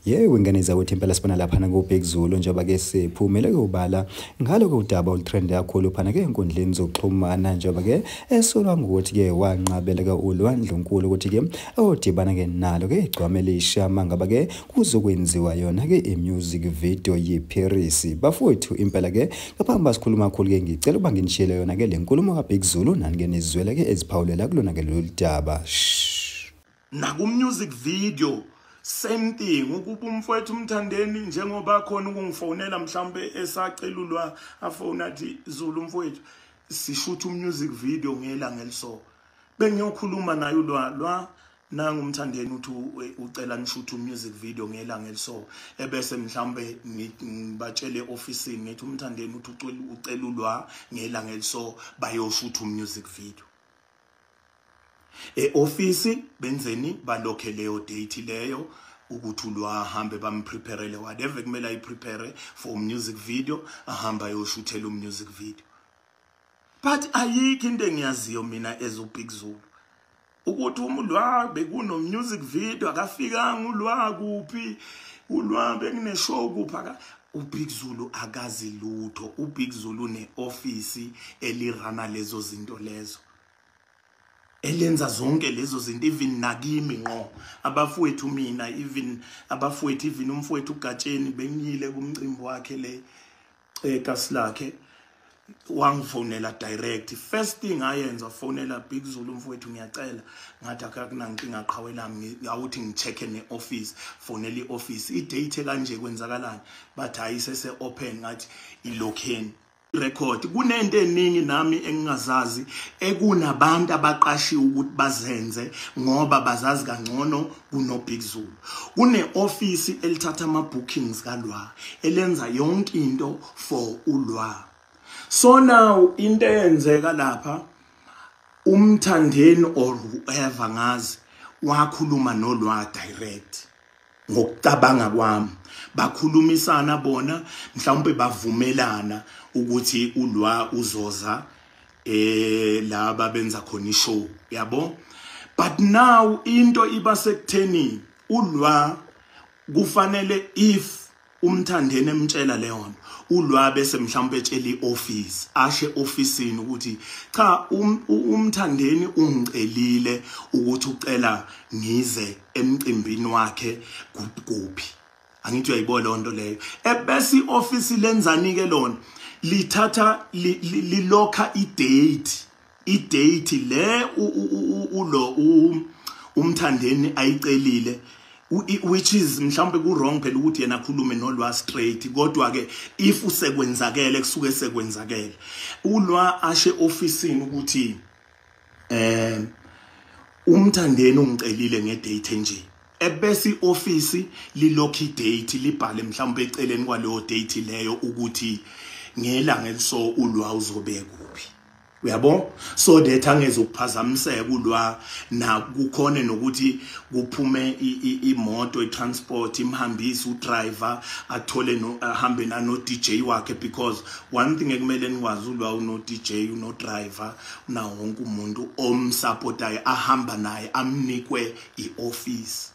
Yebo, ingane zakwethu, impela sibona laphana kuBig Zulu njengoba ke siphumele ubala ngalo udaba olutrend kakhulu phana ke enkundleni zokuxhumana, njengoba ke esolwa ngokuthi ke wanqabela ke uLwa Ndlunkulu ukuthi ke odibana ke nalo ke igcwame elisha mangaba ke kuzokwenziwa yona ke i-music video yeParis. Bafowethu, impela ke ngaphambi basikhuluma kakhulu ke ngicela ukuba nginishiyele yona ke le nkulumo kaBig Zulu, nani ke nizwele ke eziphawulela kulona ke lolu daba. Naku music video, same thing. Ukuba umfowethu uMthandeni njengoba khona ukungifonela, mhlawumbe esacelulwa, afona athi, "Zulu mfowethu, sishutha umusic video ngelanga eliso," bengiyokhuluma naye ulwa lwa nanga uMthandeni, uthi ucela nishuthe umusic video ngelanga eliso, ebese mhlawumbe ngibatshele officeini ngithi uMthandeni uthi ucela ulwa ngelanga eliso bayoshutha umusic video. E-office benzeni? Balokhe leyo date leyo ukuthi ulwahambe, bampreparele whatever kumele ayiprepare for music video, ahamba ayoshuthela umusic video. But ayikho into engiyaziyo mina as uBig Zulu ukuthi umlwa bekuno music video, akafikanga ulwa kuphi, ulwa bekune show kuphi. Aka uBig Zulu akazi lutho. uBig Zulu ne-office elirana lezo zinto lezo, elenza zonke lezo zinto, even nakimi ngqo abafowethu mina, even abafowethu, even umfowethu uGatsheni, bengiyile kumcimbi wakhe le ekasi lakhe, wangifonela direct. First thing ayenza, fonela, "Big Zulu mfowethu, ngiyacela." Ngathi, "Akakunankinga, qhawe lami." Awuthi ngicheck-e ne-office, fonela i-office, i-date kanje, kwenzakalani? Bathi, "Hayi, sese open." Ngathi, "Ilokheni record." Kunento eningi nami engingazazi, ekunabantu abaqashiwe ukuthi bazenze ngoba bazazi kangcono kuno Big Zulu. Kune office elithatha ama bookings kalwa, elenza yonke into for ulwa. So now into eyenzeka lapha, uMthandeni or whoever ngazi wakhuluma nolwa direct. Ngokucabanga kwami, bakhulumisana bona, mhlawumbe bavumelana ukuthi ulwa uzoza laba benza khona ishow, yabo. But now into iba sekutheni ulwa kufanele, if uMthandeni emtshela leyo nto, ulwa bese mhlawumbe etshela ioffice, ashe officeini ukuthi, "Cha, uMthandeni ungicelile ukuthi ucela ngize emcimbini wakhe kuphi." Angithi uyayibona leyo nto leyo? Ebese ioffice lenzani ke lona? Lithatha lilokha idate le ulo uMthandeni ayicelile, which is mhlawumbe ku wrong phela ukuthi yena akhulume nolwa straight, kodwa ke if usekwenzakele, kusuke sekwenzakele. Ulwa ashe officeini ukuthi uMthandeni ungicelile ngedate nje, ebese ioffice lilokhu idate, libhale mhlawumbe eceleni kwaleyo date leyo ukuthi ngelanga eliso ulwa uzobe kuphi, uyabo, so that angezokuphazamiseka ulwa na kukhona nokuthi kuphume imoto, i-transport imhambise, udriver athole no ahambe nano DJ wakhe. Because one thing ekumele nikwazi, ulwa uno DJ, uno driver, una wonke umuntu omsupportayo ahamba naye, amnikwe ioffice.